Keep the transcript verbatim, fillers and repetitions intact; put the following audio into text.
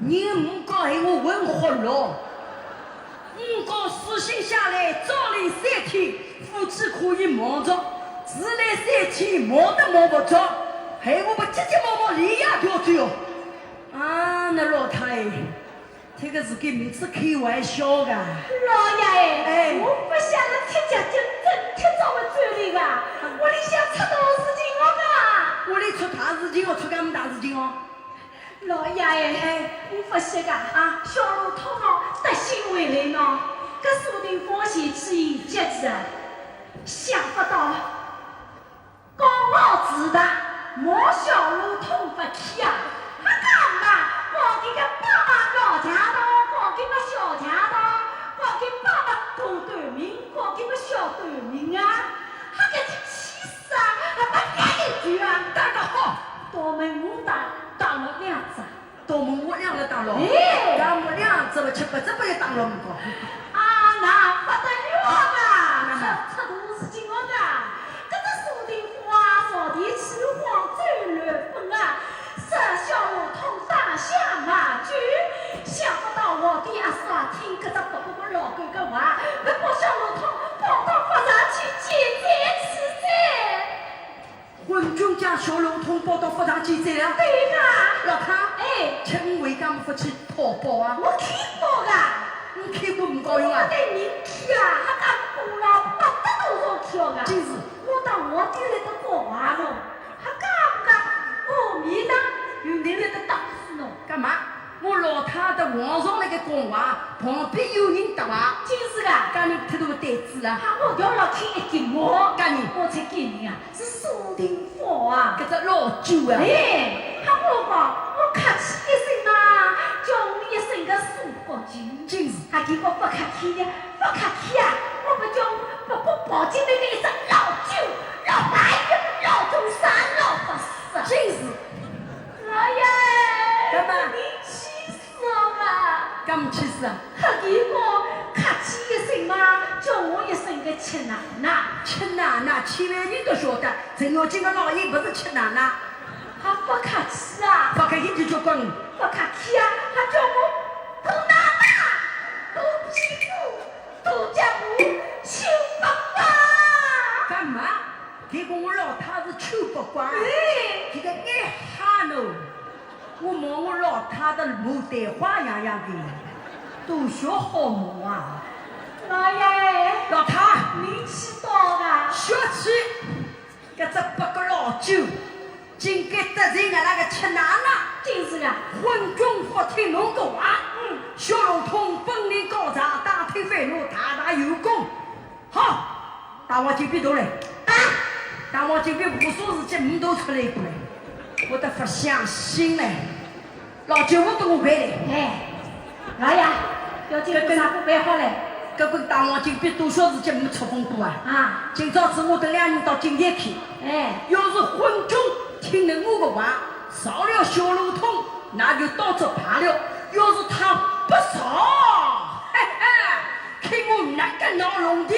人五讲闲话混混咯。五讲书信写来，朝来三天，夫妻可以望着，迟来三天，望都望勿着，闲话勿急急忙忙连夜调转哦。啊，那老太哎，搿个是跟名字开玩笑个。老爷哎，哎。我勿晓得吃脚筋真吃着勿转来个，屋里向出大事情哦个。屋里出大事情哦，出介么大事情哦？ 老爷哎，哎。我勿晓得啊，小罗通哦，得信回来喏，搿苏定方前去迎接去啊，想勿到，讲好迟到，望小罗通勿去啊，还讲嘛，讲搿个爸爸老家头，讲搿个小家头，讲搿爸爸大短命，讲搿个小短命啊，还搿个气势啊，还勿讲一句啊。打得好。大门我打，打了两只。 大门我两只打落，哎。搿么两只勿七八只拨伊打落么个。啊，那勿得了啊！那么出，出大事情哦个。搿个苏定方啊，朝廷去荒走乱奔啊，说小罗通打相骂酒，想勿到皇帝阿叔啊，听搿只八个老倌个话，勿把小罗通抱到法场去见斩处斩。 昏君将小罗通抱到法场见斩啊？对个。老太，哎。请问为啥么勿去讨包啊？我去过个。侬去过没搞用啊？我带人去啊，还讲功劳勿得多少去哦个。真是。我到皇帝来得讲话咯，还讲个，我面上有人来得打死侬。干嘛？ 我老太搭皇上辣盖讲话，旁边有人搭话。真是个。搿侬忒大个胆子了。哈，我要老天一惊哦。搿人？我才见人啊，是苏定方啊。搿只老酒啊。哎，哈，我讲，我客气一声嘛，叫我一声个苏国舅。真是。哈，结果勿客气呢，勿客气啊，我勿叫我勿，勿跑进来个一只老酒，老白酒，老中山，老法师啊。真是。 老爷，干嘛？你气死我了！干嘛气死啊？黑地方客气一声嘛，叫我一声个七奶奶。七奶奶，千万人都晓得，程咬金个老爷勿是七奶奶。还勿客气啊？勿客气就叫滚。勿客气啊，还叫我大奶奶、大屁股、大脚婆、丑八怪。干嘛？ 搿个我老太是丑八怪，哎。搿个眼瞎喏，我望我老太的牡丹花样样的，多少好望啊！老爷，老太，你气到啊？小气，搿只八个老酒，竟敢得罪俺那个七奶奶。真是啊。昏君勿听侬个话，嗯。小罗通本领高强，打退堂鼓，大大有功。 好，大王金匕拿来。啊？大王金匕无所事体，呒没拿出来过来，我都勿相信嘞。老酒我都我背嘞。哎，老爷，要紧搿根啥不背好嘞？搿根大王金匕多少事体没触碰过啊？啊。今朝子我等两人到金殿去。哎。要是昏君听了我个话，饶了小罗通，那就当作罢了。要是他不饶，嘿嘿， 看我拿个闹龙庭，